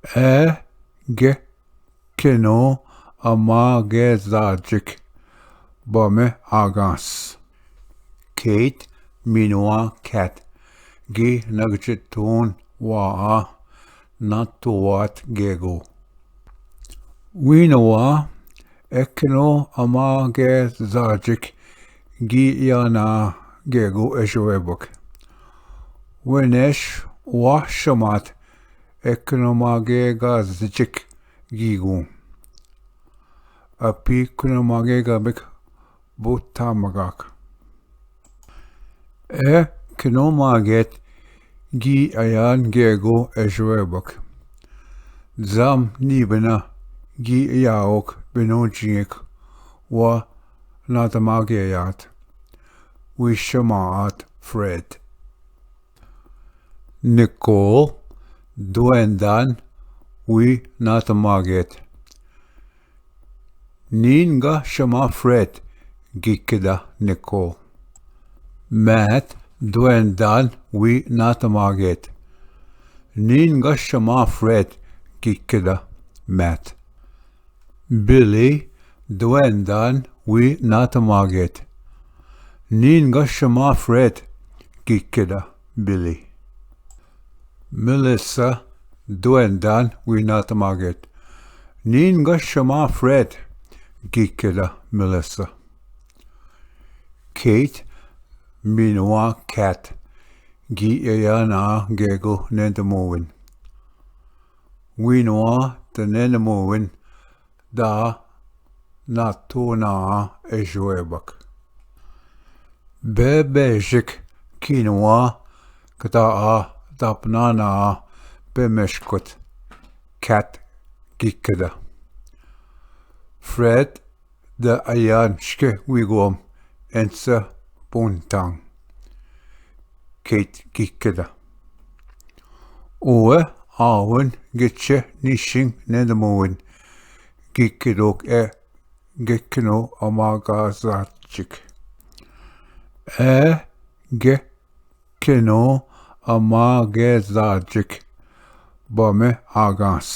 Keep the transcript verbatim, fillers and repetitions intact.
Ä गे किनो अमा गे जाजिक बमे आगास। केत मिनवा cat गी नगचितून वा आ ना तोवात गेगो। वीनवा ä किनो अमा गे जाजिक गी याना गेगो एशवेबक। वेनेश वा शमात ä किनो मागे गा जिचिक गीगू। अपी किनो मागे गा बिक बुता मगाक। ä किनो मागेत गी अयान गेगो एशवेबक। जाम नीबना गी याओक बिनो जिंक वा नातमागे यात। वी शमात फ्रेड। निकोल द्वेंदान वी नातमागेत। नीन गा शमा फ्रेड गिक्कदा निकोल। मैत द्वेंदान वी नातमागेत। नीन गा शमा फ्रेड गिक्कदा मैत। बिली द्वेंदान वी नातमागेत। नीन गा शमा फ्रेड गिक्कदा बिली। मिलिसा द्वेंदान वी नातमागेत। नीन गा शमा फ्रेड गिक्कदा मिलिसा। केत मिनवा cat गी अयाना गेगो नेंदमोविन। वीनवा त नेंदमोविन दा नातोना एशवेबक। बे बेशिक किनवा कता आ दापनाना बे मेशकुत cat गिक्कदा। फ्रेड द अयान शके विगोम एंसा पुंतांग। केत गिक्कदा। ओए आवन गिच्चे निशिंग नेंदमोविन गिक्कदोक ä गिक्कनो अमागा जाजिक। ä गिक्कनो अमागे जाजिक बमे आगास।